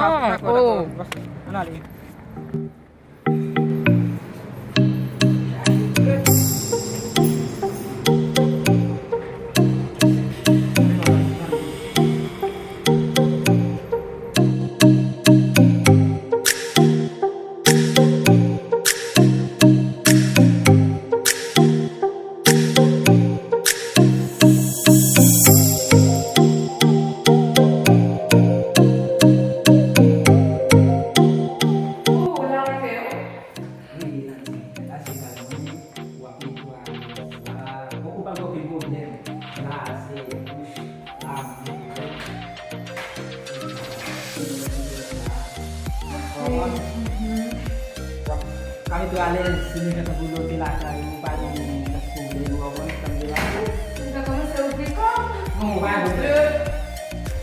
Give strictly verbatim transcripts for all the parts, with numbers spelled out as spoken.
Ah, oh. Ann ale. Ou la, ou fè yo? Wi, Nati, la se kay mwen, w ap netwaye sa. Bon, ou pa gen okenn pwoblèm. La se bouch, la men. Konprann? W ap ka mete w alèz, si nou jwenn tankou lòt lakay ou, pa gen pwoblèm, ou konprann, sa m vle la. Ou ta kòmanse ouvri kò m? Non, ou pa gen pwoblèm.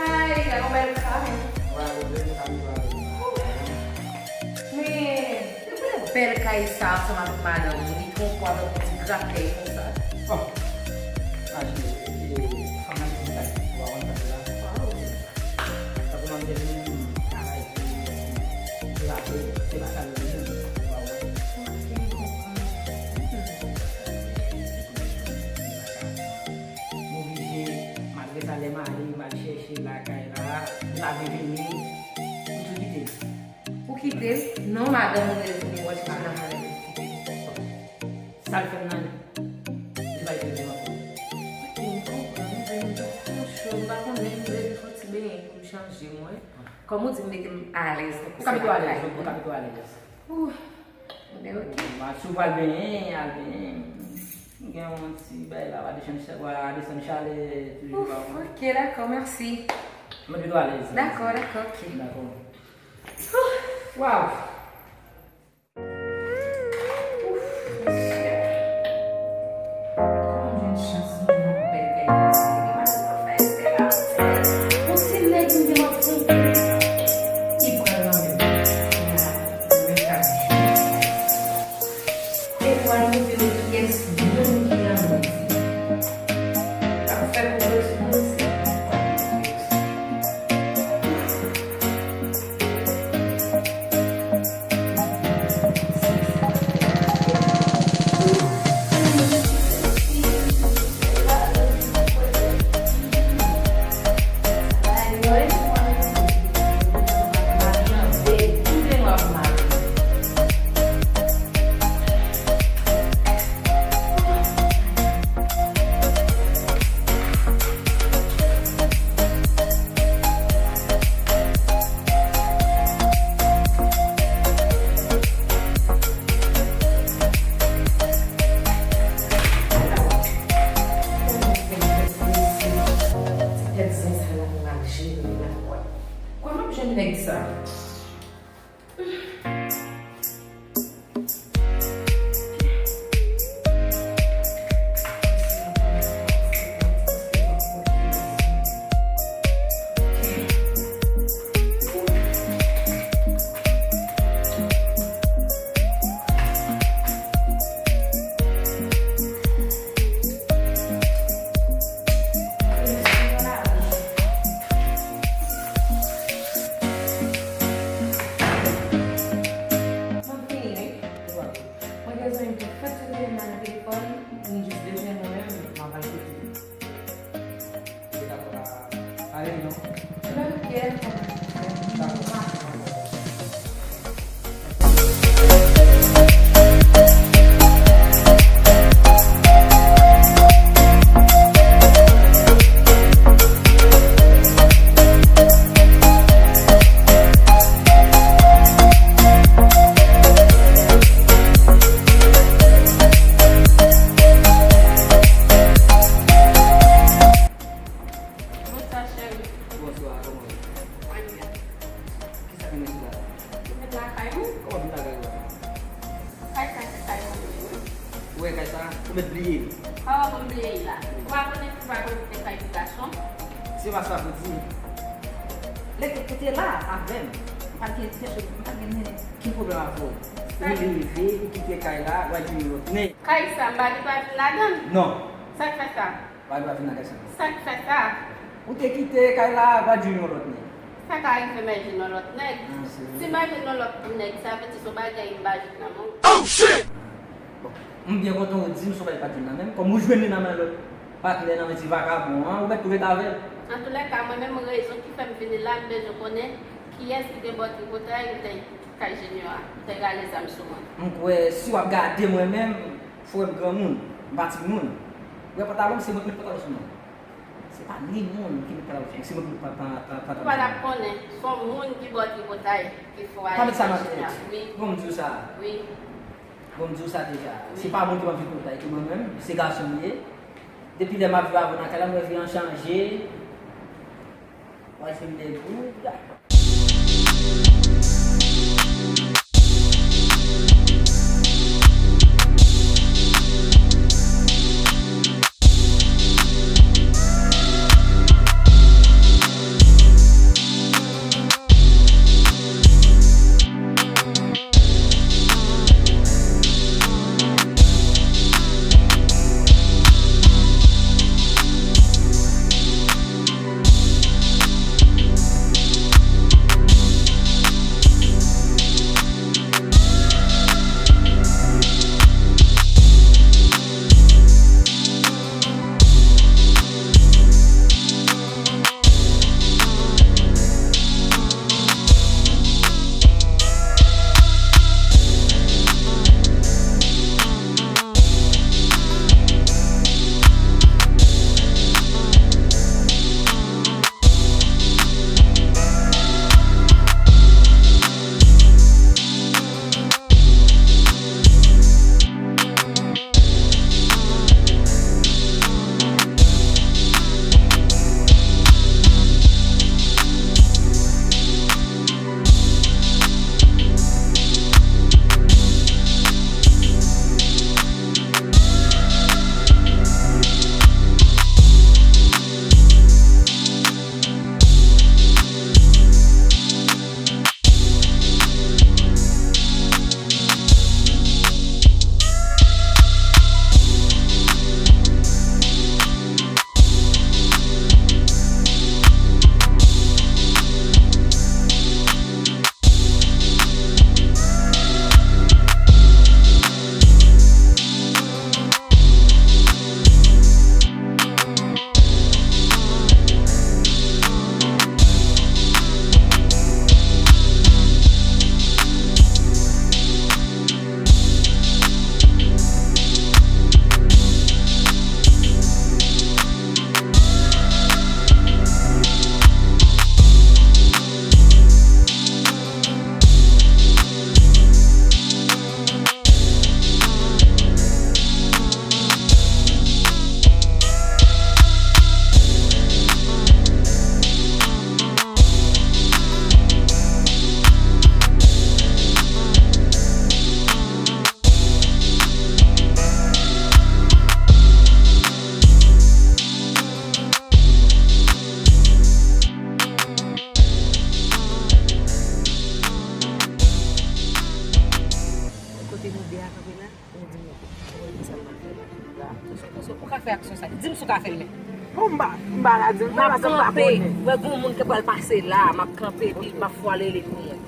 Ay, gade yon bèl travay. Ou pa gen pwoblèm, ou ka mete w alèz. Men, depi lè bèl kay sa ansanm avèk madanm ou, li twonpe w avèk yon ti gratèy konsa. Bon. Mache, e, fanm nan ki konn sa, ou pa konn sa la. Tankou manm te vin travay pou, pou lave, se pa sa l vle menm, ou pa wè. Ok, m konprann. M oblije, malgre sa, lè m ale, m al chèche lakay la, lave vini, m tou kite l. Ou kite l? Non, madanm ou rele pou li wè si madanm ou rele pou kite l. Sa l fè m nan li, li pa rete vin ankò. Ok, m konprann. M vin, m cho, m pa konnen, m vle vin fè yon ti benyen pou m chanje mwen. Kòm ou di, m mete m alèz tankou se lakay mwen. Ou ka mete w alèz, ou ka mete w alèz. Ou, men ok. Bon, si w pral benyen, al benyen. M gen yon ti bagay la, w a desann cha-, w a desann chalè toujou. Ouf, ok, dakò, mèsi. Mete w alèz. Dakò, dakò, ok. Dakò. Waw! Ouf, mesye. Kòman m jwenn chans vin nan yon bèl kay konsa? Epi m al nan fè esperans. Yon ti nèg m te wè fon ki pran nan men m. Kounya, mwen menm k ap jwe. E pou al montre yo kiyès moun ki nan men m. L ap fè pou yo sou moun se. Kòman m jwenn nèg sa? M ap vini, wi. Mwen gen zanmi m te fèk sot rele m nan telefòn, m jis bezwen mwen menm, m ap al kote li. Ou dakò pa, pa reyinyon? Lè w gen kòman. Dakò. Bonswa, cheri. Bonswa, kòman w ye? Mwen byen. Kisa ki mete la? Mwen mete lakay ou. Kòman vin lakay ou la? Kay sa se kay mwen menm, wi. Ou wè kay sa? Ou mèt bliye l. Kòman pou m bliye l la? Ou pa konnen si w pa konnen se kay ti gason? Se pa sa pou di. Lè ke ou te la avè m, m pa t gen kèk, m pa t gen nenn ki pwoblèm avè w. Ou leve, ou kite kay la, w al jwenn yon lòt nèg. Kay sa, m pa gen dwa vin ladan l? Non. Sa k fè sa? Pa gen dwa vin nan kay sa non. Sa k fè sa? Ou te kite kay la, w al jwenn yon lòt nèg. Sa ka rive m al jwenn yon lòt nèg. Ah, se vre. Si m al jwenn yon lòt nèg, sa vle di se yon bagay m pa jwenn nan men w. Oh, shit! Bon, m byen kontan ou di m se yon bagay pa jwenn nan men m. Kòm ou jwenn li nan men lòt patnè, nan men ti vakabon an, ou mèt tou ret avè l. Antoulèka, mwen menm, rezon ki fè m vini la, m bezwen konnen kiyès ki te ba w tripotay ou te kay Junior a, ou te rale zam sou mwen. M kwè si w ap gade mwen menm, frè m granmoun, m pa timoun. Ou wè pantalon m, se mwen ki met pantalon sou mwen. Se pa ni moun ki met pantalon sou mwen, se mwen ki met pa-, pa-, pa-, pantalon sou mwen. Ou pa t ap konnen, se yon moun ki ba w tripotay, ki fè w ale nan Junior. Pa met sa nan tèt. Wi. Bon, m di w sa. Wi. Bon, m di w sa deja. Wi. Se pa moun ki ban m tripotay, se mwen menm, se gason m ye. Depi lè m ap viv avè w nan kay la, m wè vi an chanje. Why you feel that good? Kote nou de a kanpe la, ou di m, ou di m sa m ap fè la. Ou ka fè aksyon sa. Di m si w ka fè l, men. Bon, m pa, m pa ka di l fè paske m pa konnen. M ap kanpe. Wè, gon moun ki pral pase la, m ap kanpe, epi m ap fwale li pou mwen.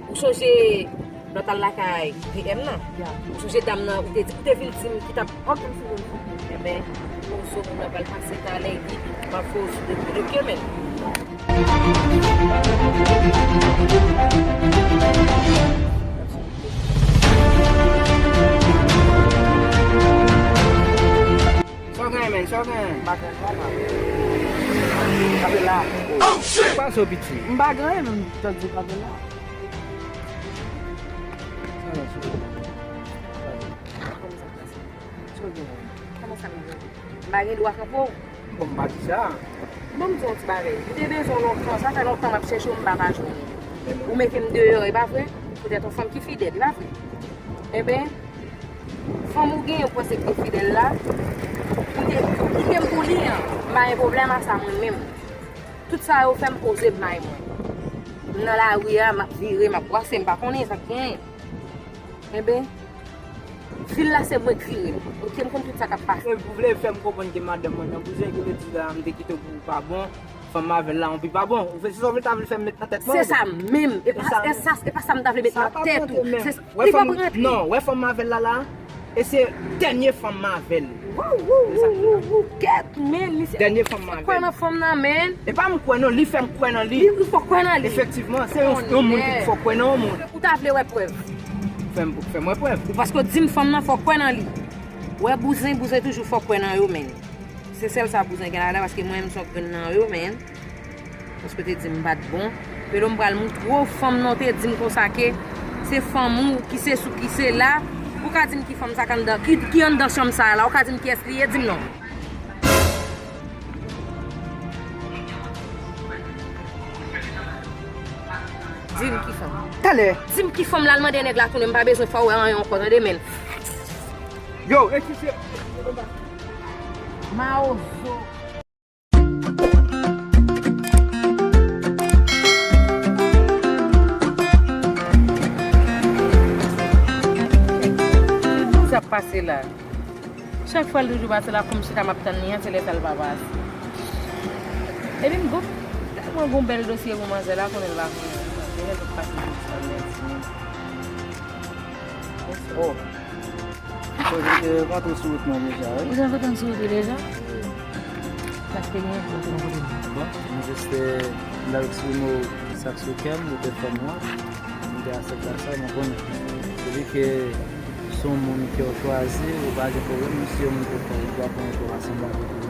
Ou sonje lè w t al lakay V M nan? Ya. Ou sonje dam nan, ou te di, ou te vin di m ki t ap... Ok, m sonje, m sonje. Enben, Ozo, moun nan pral pase talè, epi m ap fè Ozo de gwo de kè, men. Sa w gen, men? Sa w gen? M pa gen anyen, papa. Kanpe la. Oh, shit! Pase w piti. M pa gen anyen, men m t ap di kanpe la. Sa w gen? Kòman sa m gen? M pa gen dwa kanpe w. Bon, m pa di sa. Bon, m di yon ti bagay. M te bezwen w lontan. Sa fè lontan m ap chèche w, m pa ka jwenn ou. Ou mete m deyò, e pa vre? Poutèt yon fanm ki fidèl, e pa vre? Enben, fanm ou genyen, ou panse ki te fidèl la, kite, kite m pou li an. M pa gen pwoblèm a sa mwen menm. Tout sa yo fè m poze m bay mwen. M nan lari a, m ap vire, m ap brase, m pa konnen sa k genyen. Enben, vil la se mwen k vire l. Ok, m konn tout sa k ap pase. Ou vle fè m konprann ke madanm mwen nan bouzen, ke yo di la, m te kite w pou ou pa bon. Fanm avè l la, yon pi pa bon. Ou vle, se sa w vle, ta vle fè m met nan tèt mwen, se sa menm. E pa, e sa, e pa sa m ta vle met nan tèt ou. Wè fanm, non, wè fanm avè l la la. E se dènye fanm m avè l. Wou, wou, wou, wou, wou, kèt, men, misye. Dènye fanm m avè l. Kwè nan fanm nan, men. E pa m kwè non, li fè m kwè nan li. Li, li fè w kwè nan li. Efektivman, se yon, yon moun ki fè w kwè nan yon moun. Ou ta vle wè prèv. Fè m, fè m wè prèv. Ou paske w di m fanm nan fè w kwè nan li. Wè bouzen, bouzen toujou fè w kwè nan yo, men. Se sèl sa bouzen gen ladan, paske mwen menm se yon grenn nan yo, men. Paske w te di m pa t bon. Pelo m pral moutre w fanm nan w te di m konsa ke se fanm ou ki se sou ki se la. Ou ka di m ki fanm sa k anndan, ki, ki anndan chanm sa la. Ou ka di m kiyès li ye, di m non. Di m ki fanm. Talè. Di m ki fanm l al mande nèg la tounen, m pa bezwen fè w wè anyen ankò, tande, men. Yo, eskize. Mawozo. Sa k pase la? Chak fwa l toujou pase la, pou m chita m ap tann li an, se lè sa l pa pase. Epi m gon, tèlman gon bèl dosye pou manzè la, konnen l pa konnen. Gen lè l pase pou sa l mèsi. Oh. Koze ke rantre sou wout mwen deja, wi. Ou te rantre sou wout ou deja? Wi. Sa k te gen? Bon, mwen jis te, m t ap eksprime w sa k sou kè m, ou te fè m wont. M te aksepte sa, mwen konnen. Depi ke se yon moun ke w chwazi, ou pa gen pwoblèm, si yon moun ke w fè, ou dwa pran yon kò ansanm avèk li.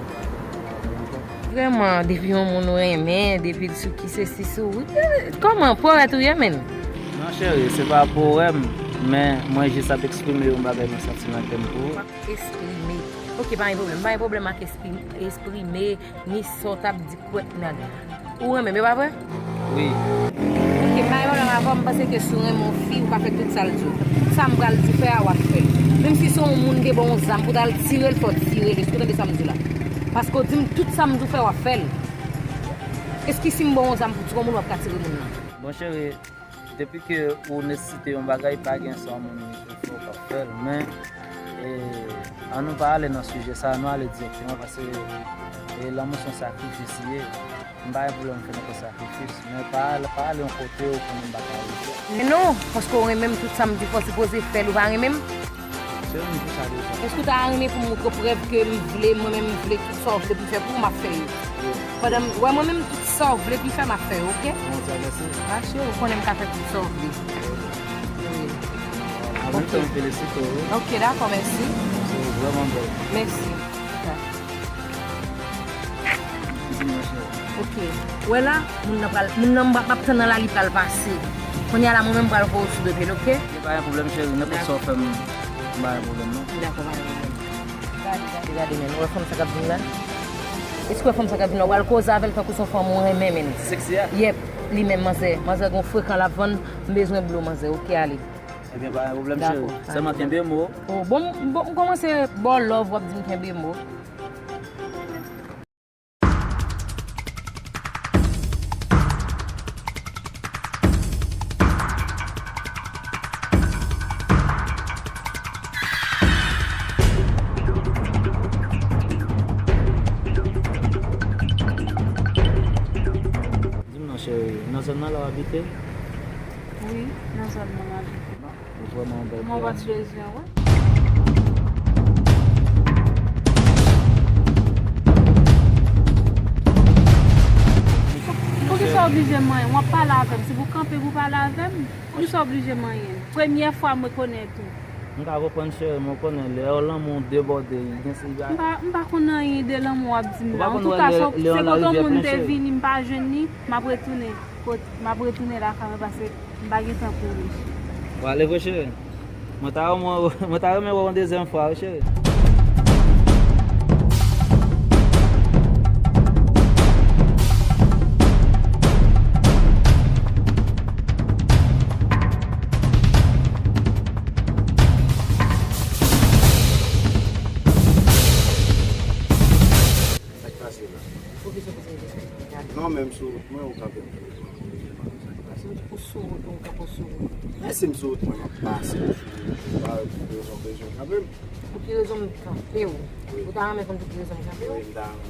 Vrèman, depi yon moun ou renmen, depi l sou ki se si sou, wi, eh, kòman, powèt ou ye, menn? Non, cheri, se pa powèm, men mwen jis ap eksprime yon bagay mwen santi nan kè m pou ou. W ap eksprime. Ok, pa gen pwoblèm. Pa gen pwoblèm ak eksprime, eksprime, ni sa w t ap di kwèk nèg. Ou renmen m, e pa vre? Wi. Ok, pa gen pwoblèm avè w, m panse ke si w renmen yon fi, ou ka fè tout sa l di w. Tout sa m pral di w fè a, w ap fè l. Menm si se yon moun te ba w yon zam pou w t al tire l, fò w tire l. Èske w tande sa m di w la? Paske w di m tout sa m di w fè, w ap fè l. Èske si m ba w yon zam pou w tire yon moun, w ap ka tire moun nan? Bon, cheri, depi ke ou nesesite yon bagay, pa gen sa yon moun fè, w p ap fè l. Men, e, ann nou pa ale nan sijè sa, ann nou ale dirèkteman, paske, e, lanmou se yon sakrifis li ye. M pa gen pwoblèm fè nenpòt sakrifis, men pa al, pa al yon kote ou konnen m pa ka rive. Men non, paske w renmen m, tout sa m di fò sipoze fè l, ou pa renmen m? Se yon moun pou sa deja. Èske w ta renmen pou m moutre w prèv ke m vle, mwen menm m vle tout sa w vle pou m fè pou ou, m ap fè yo? Wi. Pandan m, wè mwen menm tout sa w vle pou m fè, m ap fè yo, ok? Bon, sa, mèsi. Mache, ou konnen m ka fè tout sa w vle. Wi. An menm tan, m felisite w, wi. Ok, dakò, mèsi. Se vrèman bèl. Mèsi. Ok. Wè la, moun nan pral, moun nan m ap tann nan la, li pral pase. Kounye a la, mwen menm m pral voye w sou do pye l, ok? Pa gen pwoblèm, cheri. Nenpòt sa w fè m, m pa gen pwoblèm, non. Dakò, pa gen pwoblèm. Gade, gade, gade, men. Ou wè fanm sa k ap vin la? Èske w wè fanm sa k ap vin la? Ou pral koze avè l tankou se yon fanm ou renmen, men. Ti seksi a? Yèp, li menm, manzè. Manzè gon frekan l ap vann. M bezwen blo, manzè. Ok, ale. Ebyen, pa gen pwoblèm, cheri. Dakò, pa gen pwoblèm. Sèlman kenbe mo. Oh, bon, m, bon, m kòmanse ba w love, w ap di m kenbe mo. Di m non, cheri, nan zòn nan la w abite? Wi, nan zòn nan m abite. Ou vrèman yon bèl kretati. Mwen pa t bezwen, wi. Poukisa w oblije manyen? W ap pale avè m. Se pou w kanpe pou w pale avè m? Poukisa w oblije manyen? Premyè fwa m rekonèt ou. M ka konprann, cheri, men w konnen lè lanmou debòde, gen se... M pa, m pa konn anyen de lanmou w ap di m la. Antouka, se, se kote yon moun te vini, m pa jwenn li, m ap retounen. Kot, m ap retounen lakay mwen paske m pa gen tan pou li. W ale vre, cheri? Mwen ta renmen, mwen ta renmen wè w yon dezyèm fwa, wi, cheri. Sa k pase la? Poukisa w poze m kesyon sa? Non, menm sou wout mwen, ou kanpe m. Ou sou wout ou, m kanpe w sou wout. Men si m sou wout mwen, m ap pase w sou wout. Ou pa wè pou ki rezon w bezwen kanpe m? Pou ki rezon m kanpe w? Wi. Ou ta renmen konn pou ki rezon m kanpe w? Wi, m ta renmen.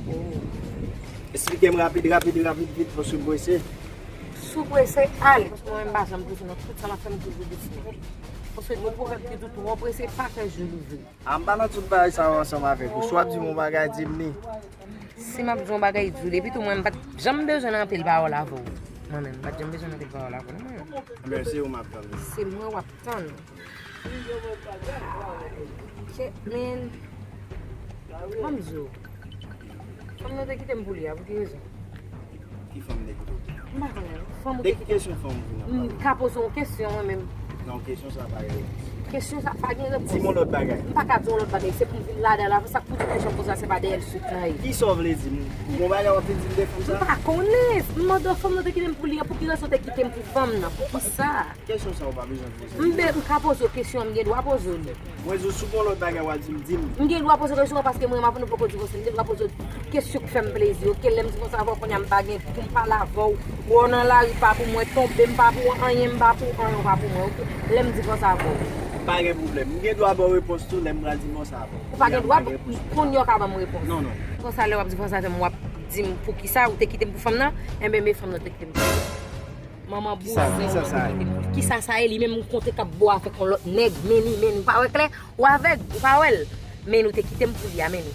Oh. Eksplike m rapid, rapid, rapid, vit, paske m prese. Si w prese, ale. Paske mwen menm m pa janm prese nan tout sa m ap fè, m toujou dousman. Paske gen pwovèb ki di, twò prese pa fè jou louvri. A, m pa nan tout bagay sa yo ansanm avèk ou. Si w ap di m yon bagay, di m li. Si m ap di yon bagay, di w li. Epi tou, mwen, m pa t janm bezwen nan anpil pawòl avè w. Mwen menm, m pa t janm bezwen nan anpil pawòl avè w, non, mwen. Mèsi, ou m ap tann. Se mwen w ap tann. Shit, man. Ban m di w. Fanm nan te kite m pou li a, pou ki rezon? Ki fanm te kite w? M pa konnen. Fanm ou te kite m. De ki kesyon fanm ou vin ap pale? M ka poze w kesyon, mwen menm. Non, kesyon sa pa gen repons. Kesyon sa pa gen repons. Di m yon lòt bagay. M pa ka di w yon lòt bagay. Se pou m vin ladan la. Sa k pou di kesyon konsa, se pa dèyè l sot nan ye. Kisa w vle di m? Gon bagay w ap vin di m de fanm sa? M pa konnen. M mande w fanm nan te kite m pou li a, pou ki rezon te kite m pou fanm nan? Pou ki sa? Kesyon sa ou pa bezwen poze. M be-, m ka poze w kesyon an, m gen dwa poze w li. Mwen di w, si w gon lòt bagay w a di m, di m. M gen dwa poze w kesyon an paske mwen menm avè w nou poko divòse. M gen dwa poze w kesyon k fè m plezi, oke? Lè m di konsa avè w, kounye a m pa gen pou m pale avè w. Wè w nan lari pa pou mwen, tonbe m pa pou anyen, m pa pou anyen, w pa pou mwen, oke? Lè m di konsa avè w. Pa gen pwoblèm. M gen dwa ba w repons tou lè m pral di konsa avè w. Ou pa gen dwa, kounye a w ka ban m repons. Non, non. Konsa lè w ap di konsa avè m, w ap di m poukisa ou te kite m pou fanm nan, enben men fanm nan te kite m pou fanm nan. Manman bouzen. Kisa, kisa sa ye? Kisa sa ye? Li menm m kontre k ap bo avèk yon lòt nèg, Meni, Meni. Ou pa wè klè? Ou avèg, ou pa wè l. Meni, ou te kite m pou li a, Meni.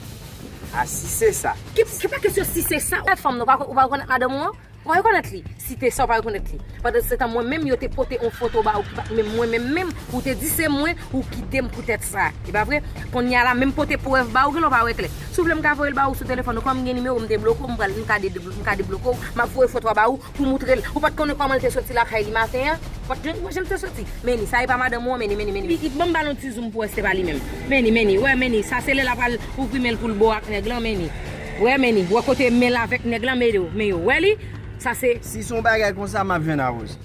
A, si se sa. Ki, ki pa kesyon si se sa. Ou pa fanm nan, ou pa, ou pa rekonèt madanm ou an? Ou pa rekonèt li. Si te sa, ou pa rekonèt li. Pandan se tan, mwen menm, yo te pote yon foto ba ou ki pa t menm mwen menm menm. Ou te di se mwen, ou kite m poutèt sa. E pa vre? Kounye a la, menm pote prèv ba ou, genlè w pa wè klè. Si w vle, m ka voye l ba ou sou telefòn ou. Kòm m gen nimewo, m te bloke w, m pral, m ka de-, m ka debloke w. M ap voye foto a ba ou. Pou moutre l. Ou pa t konnen kòman l te soti lakay li maten an? Ou pa t jwenn wè jan l te soti? Meni, sa e pa madanm ou an, Meni, Meni, Meni. Li, li, ban m ba l yon ti zoom pou wè si se pa li menm. Meni, Meni, wè Meni, sa se lè l ap al ouvri men l pou l bo ak nèg lan, Meni. Wè Meni, wè kote men l avèk nèg lan, Meni, men yo wè li, sa se. Si se yon bagay konsa, m ap jwenn a Rosie.